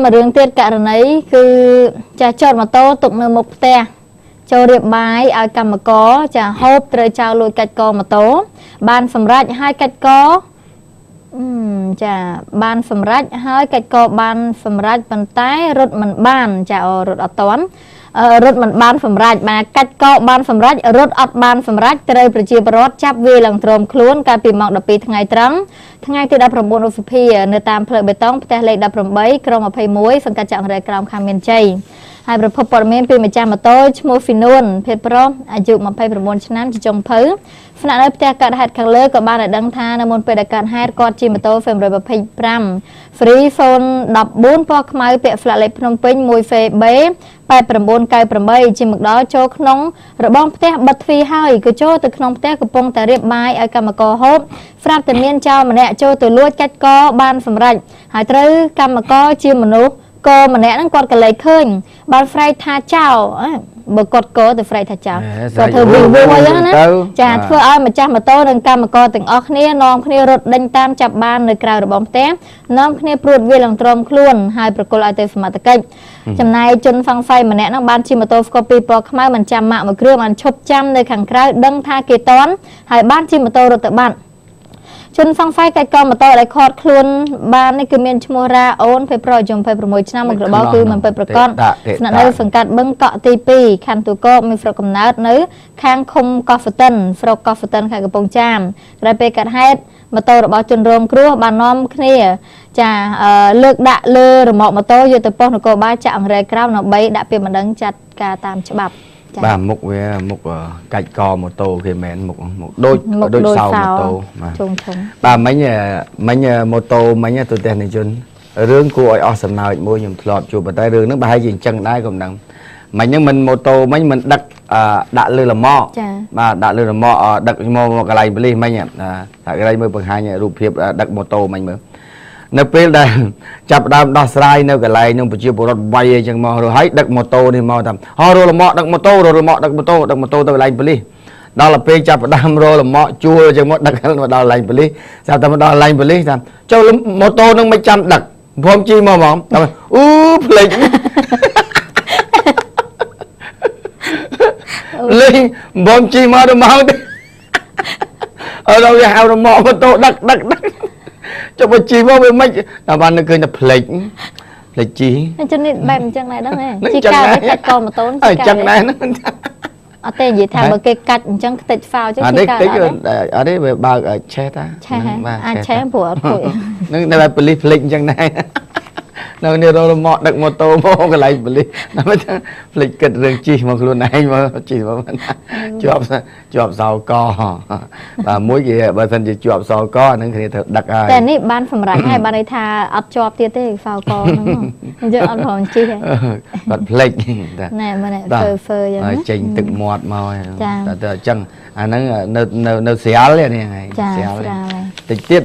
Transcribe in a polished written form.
មួយរឿងទៀតករណីគឺចាស់ចតម៉ូតូទុកនៅមុខផ្ទះចូលរៀបបាយឲ្យកម្មករចាហូបត្រូវចោលលួចកាច់កម៉ូតូបានសម្រេចឲ្យកាច់កចាបានសម្រេចហើយកាច់កបានសម្រេចប៉ុន្តែរត់មិនបានចារត់អត់តាន់រត់មិនបានសម្រេចបាទកាច់កបានសម្រេចរត់អត់បានសម្រេចត្រូវប្រជាពលរដ្ឋចាប់វាឡើងទ្រាំខ្លួនកាលពីម៉ោង12ថ្ងៃត្រង់ថ្ងៃទី19ឧសភានៅតាមផ្លូវបេតុងផ្ទះលេខ18ក្រុង21សង្កាត់ចាក់អង្រែក្រោមខណ្ឌមានជ័យហើយប្រភពព័ត៌មានពីម្ចាស់ម៉ូតូឈ្មោះហ្វីនួនភេទប្រុសអាយុ29ឆ្នាំជាចុងភៅស្នាក់នៅផ្ទះកើតហេតុខាងលើក៏បានឲ្យដឹងថានៅមុនពេលដែលកើតហេតុគាត់ជិះម៉ូតូ F125 Free 014ពណ៌ខ្មៅពាក់ស្លាកលេខភ្នំពេញ 1FB 8998ជិះមកដល់ចូលក្នុងរបងផ្ទះបិទទ្វារហើយក៏ចូលទៅក្នុងផ្ទះកំពុងតែរៀបបាយឲ្យកម្មករហូបស្រាប់តែមានចោរម្នាក់ចូលទៅលួចកាច់កបានសម្រេចហើយត្រូវកម្មករជាមនុស្សកម្នាក់ហ្នឹងគាត់ក៏លេចឃើញបានស្រែកថាចោលបើគាត់កទៅស្រែកថាចោលគាត់ធ្វើវីវអីហ្នឹងណាចាធ្វើឲ្យម្ចាស់ម៉ូតូនិងកម្មករទាំងអស់គ្នានាំគ្នារត់ដេញតាមចាប់បាននៅក្រៅរបងផ្ទះនាំគ្នាព្រួតវាឡើងទ្រាំខ្លួនហើយប្រគល់ឲ្យទៅសមត្ថកិច្ចចំណែកជនសង្ស័យម្នាក់ហ្នឹងបានជិះម៉ូតូស្កូពីពណ៌ខ្មៅមិនចាំម៉ាកមួយគ្រឿងបានឈប់ចាំនៅខាងក្រៅដឹងថាគេតន់ហើយបានជិះម៉ូតូរត់ទៅបាត់ជនសង្ស័យកាច់កម៉ូតូដែលខាត់ខ្លួនបាននេះគឺមានឈ្មោះរ៉ាអូនភេទប្រុសអាយុ26ឆ្នាំមុខរបរគឺមិនពិតប្រាកដស្នាក់នៅសង្កាត់បឹងកក់ទី2ខណ្ឌទូកកមានស្រុកកំណើតនៅខាងឃុំកោះហ្វតិនស្រុកកោះហ្វតិនខេត្តកំពង់ចាមក្រោយពេលកាត់ហេតុម៉ូតូរបស់ជនរងគ្រោះបាននាំគ្នាចាលើកដាក់លើរមាក់ម៉ូតូយកទៅប៉ុស្តិ៍នគរបាលចាក់អង្រែក្រោមដើម្បីដាក់ពាក្យបណ្ដឹងចាត់ការតាមច្បាប់បាទមុខវាមុខកាច់កម៉ូតូគេមែនមុខដូចសោម៉ូតូបាទបាទមិញម៉ូតូមិញទូទស្សនិកជនរឿងគួរឲ្យអស់សំណើចមួយខ្ញុំធ្លាប់ជួបប៉ុន្តែរឿងហ្នឹងប្រហែលជាអញ្ចឹងដែរក៏មិនដឹងមិញហ្នឹងមិនម៉ូតូមិញមិនដឹកដាក់លើលម៉កបាទដាក់លើលម៉កដឹកមកកន្លែងប៉ូលីសមិញថាកន្លែងមើលបង្ហាញរូបភាពដឹកម៉ូតូមិញមើលនៅពេលដែលចាប់ដើមដោះស្រាយនៅកន្លែងនឹងប្រជាពលរដ្ឋវាយអីចឹងមកហើយដឹកម៉ូតូនេះមកតាមហោរលម៉កដឹកម៉ូតូរលម៉កដឹកម៉ូតូដឹកម៉ូតូទៅកន្លែងប៉ូលីសដល់ទៅពេលចាប់ដើមរលម៉កជួលចឹងមកដឹកមកដល់កន្លែងប៉ូលីសស្រាប់តែមកដល់កន្លែងប៉ូលីសតាមចូលម៉ូតូនឹងមិនចាំដឹកព្រមជិះមកហ្មងតាមអូភ្លេចលេងបំជិះមកទៅមកទេអត់ដល់វាហៅរម៉កម៉ូតូដឹកដឹកដឹកចុះបើជីមកវាមិនតាមបាននឹកឃើញតែភ្លេចភ្លេចជីអញ្ចឹងនេះបែបអញ្ចឹងដែរដឹងទេជីកាកាច់កម៉ូតូអញ្ចឹងដែរហ្នឹងអត់ទេនិយាយថាបើគេកាច់អញ្ចឹងខ្ទេចហ្វោអញ្ចឹងជីកាអត់ទេវាបើកឆេះតាបាទអាចឆេះព្រោះអត់ខូចនឹងតែប៉ូលីសភ្លេចអញ្ចឹងដែរនៅនេះរលមកដឹកម៉ូតូមកកន្លែងប៉ូលីសដល់ភ្លេចគិតរឿងជិះមកខ្លួនឯងមកជិះមកជាប់សោកបាទមួយគេបើសិនជាជាប់សោកអាហ្នឹងគ្នាត្រូវដឹកហើយតែនេះបានសម្រេចហើយបានន័យថាអត់ជាប់ទៀតទេសោកហ្នឹងអញ្ចឹងអត់ព្រមជិះគាត់ភ្លេចណែមើលហ្វឺយ៉ាងហ្នឹងចេញទឹកមាត់មកតែអញ្ចឹងអាហ្នឹងនៅនៅស្រាលនេះហើយស្រាលតិចទៀត